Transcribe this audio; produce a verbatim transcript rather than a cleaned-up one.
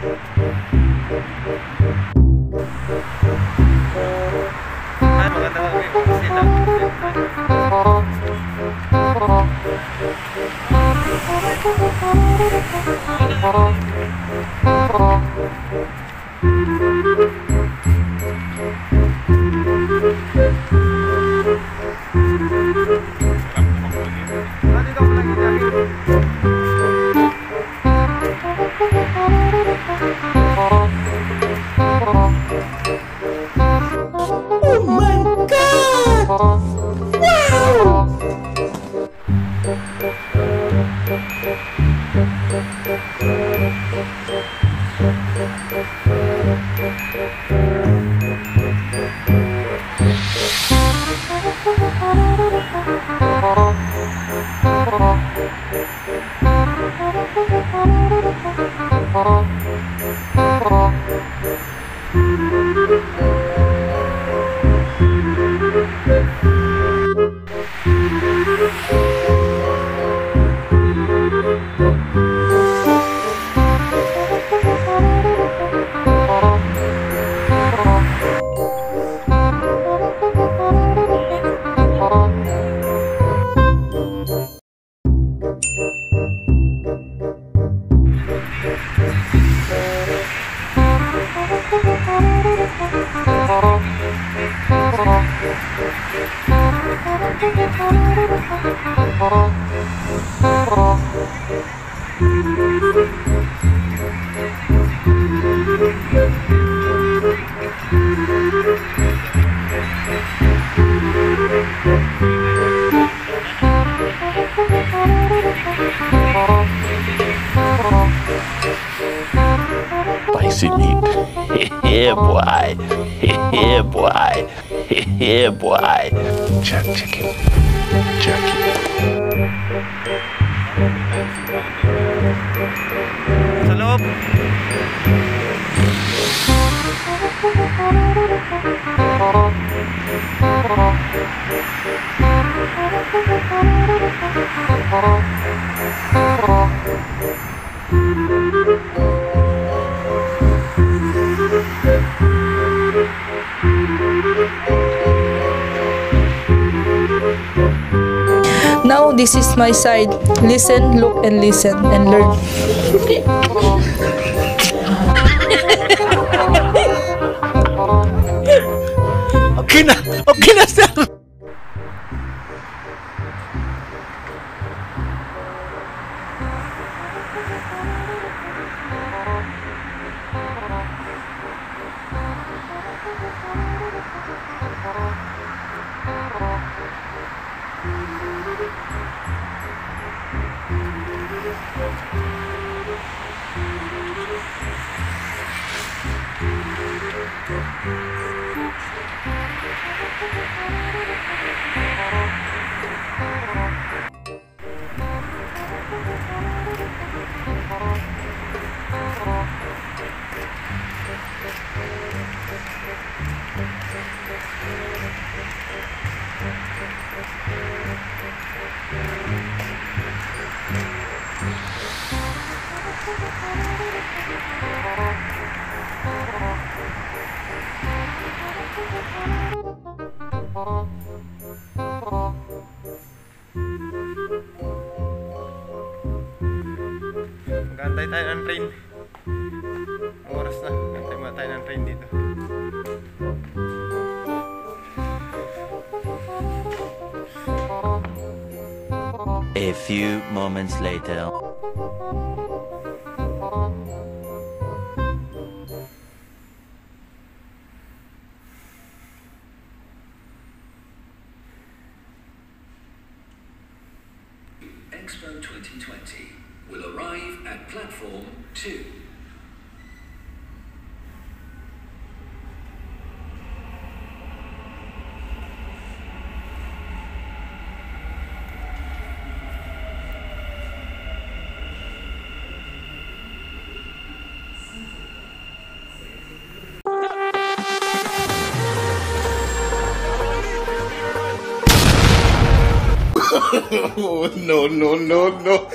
Ah, maganda nga, may sit up. Oh my God! Wow! Spicy meat. Yeah, boy. Yeah, boy. Yeah, boy. Check, check it. Check it. Sa loob. Now, this is my side. Listen, look, and listen, and learn. Okay na! Okay na, sir! Mag-aantay tayo ng train. Oras na. Antay muna tayo ng train dito. A few moments later. Expo twenty twenty will arrive at platform two. No, no, no, no.